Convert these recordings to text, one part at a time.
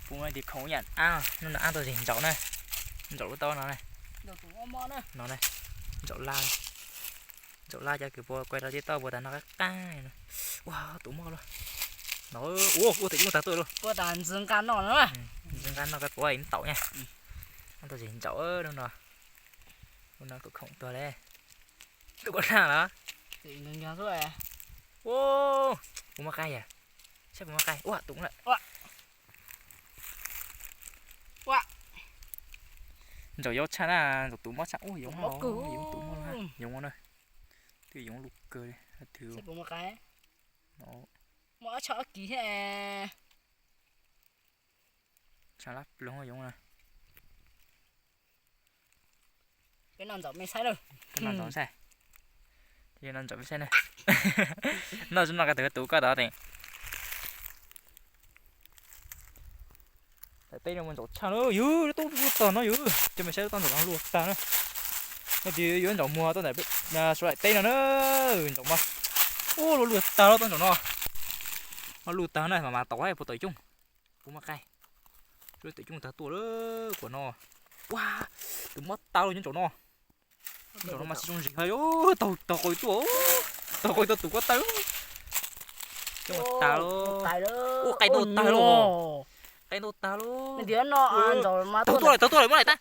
Pum no tis khoom yam ab, hnub no ab tau zis ntsaum na. Ntsaum lub taub no na. No na. Ntsaum laj. Ntsaum laj cov kws puas kuaj rau tib tauj puas tas no qab qab no. Ua tus mob lawm. No, ua ua tus coob tag tuaj lauj. Ua tas ntxwv nqa noj no. Ntxwv nqa noj koj puas ib taum na. Ab tau zis ntsaum hnub no. Hnub no kuv khoom tuag le. Tus kuv laj los. Ua, puas muaj qaib yam. Saib puas muaj qaib. Ua tus lawm. Ntsaum yau tshaj na, ntsaum tus mob tshaj. Ua yoov, yoov tus mob, yoov na. Twb yoov lus kawg li. Tshaj lab ploog yoov na. Peb noj ntsaum me saib lawm. Peb noj ntsaum me saib. Noj tsis noj koj tus tus koj tod teem. Daim teb no muaj ntsaum tshaj na yus, tub tog no yus, cov me saib toj ntsaum no luaj tag na. No tias yuav ntsaum muag toj ntawm suav daim teb no na, ntsaum mas. Ua luaj luaj tag lawm toj ntsaum no. Luaj tag na mas mas tau hais puas tawm coob. Puas muaj qaib. Tawm coob tag tuaj lawm kuv no. Ua, tus mob tag lawm nyob ntsaum no. Ntsaum no mas tsis zoo zis hais, taug taug qau tuaj, taug qau tuaj tus kuab tawg. Coob tag lawm. Ua qaib ntau tag lawm. Qaib ntau tag lawm. Taug tuaj lawm, taug tuaj lawm, muab daim teb.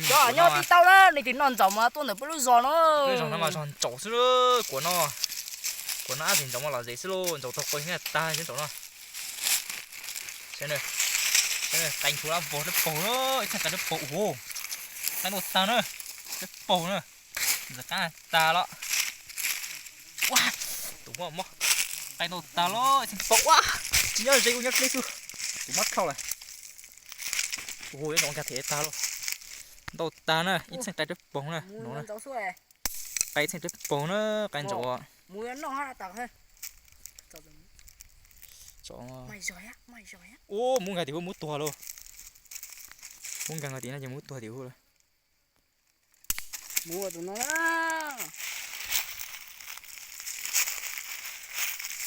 Cov nyob tib tauj na, nej tis noj ntsaum mas tuaj ntawm peb lub zos no. Lub zos no mas zos ntsaum xwb, kuv no, kuv no ab zis ntsaum mas lom zem xwb lauj, ntsaum taug qau tag nyob ntsaum no. Qaib nchuav lab vog dawb paug na, ib txheej qaib dawb paug ua, qaib ntau tag na, dawb paug na, ntxim qab tag los. Ua, tus mob mob, qaib ntau tag los ib txheej paug ua, tsis nyob ze ua nyob dleb xwb, tus mob dhau lawm. Ua, nyob ntsaum nkag thiab tag los, ntau tag na, ib txheej qaib dawb paug na, no na. Qaib ib txheej dawb paug na, qaib ntsaum. Ua, muab nkag tim huv muab tuag lauj. Muab nkag nkag tim no ces muab tuag tim huv lawm.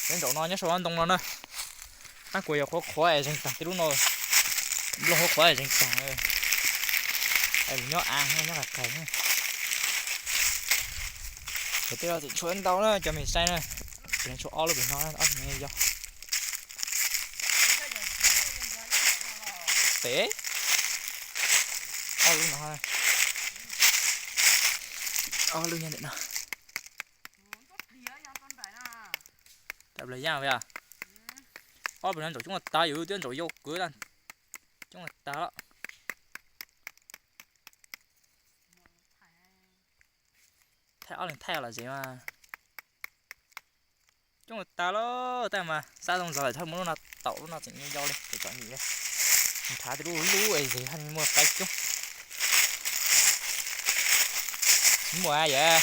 Nyob ntsaum no nyob saum ntoo no na. Tab kuv yog qhuav qhuav es zeeg tag tej lub no. Nplooj qhuav qhuav es zeeg tag. Nyob av nyob qas qas. Tej no tseem tshuav ntau na cov me saib na. Tseem tshuav ob lub pem no, ob lub no yog pem. Ob lub no, ob lub nyob ntawm no. Tab pliag yaj, ob pem no ntsaum coob tag yus twb ntsaum yau kwv tag, coob tag. Thaij ob leeg thaij los zem mas. Coob tag lauj, tab mas xab zoo zog lawm thaum muab lub no taum lub no tseem yau li, tseem tsom nyem li. Nrhav tej lub lub es zem haj muaj qaib coob. Tsis muaj yam,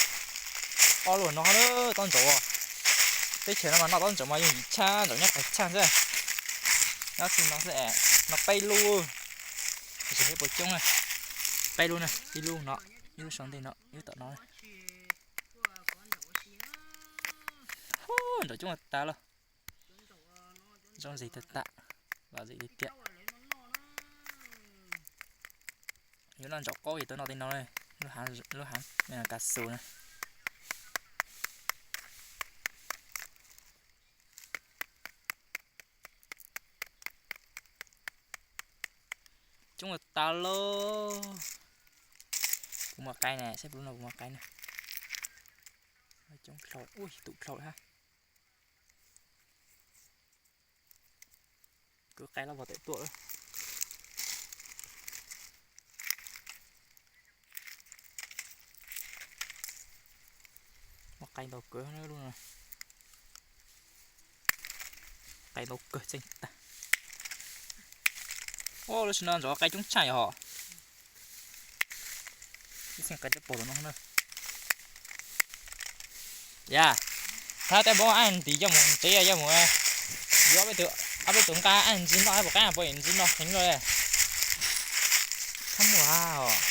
ob lub no taub ntsaum. Teb chaws no mas noj taub ntsaum mas yooj yim tshaj, ntsaum nyob qas tshaj xwb. Nyob xwb no xwb, no peb lub. Zem thiab puas coob na. Peb lub na, ib lub no, ib lub sau ntej no, ib lub tom no. Ntsaum coob tag lauj. Zoo zis tag tag, los zem tiag tiag. Yuav noj ntsaum qaub ces tuaj noj tej no, lub hav kav xus na. Coob tag lauj. Kuv muaj qaib ne, saib puas no kuv muaj qaib ne. Coob dhau, ub, tus dhau lawm hab. Kwv qaib lab vog tawm tuaj. Muaj qaib ntau kawg lub no. Qaib ntau kawg tseeb tag. Ua, lub sij no ntsaum qaib coob tshaj yom. Ib txheej qaib coob paug no na. Yam, thab tej npab aj ntim coj mus tsev, coj mus yuav ob peb tus nqa aj ntsis noj, puas qaib puas ntsis noj heev lawm. Thab muaj hab os.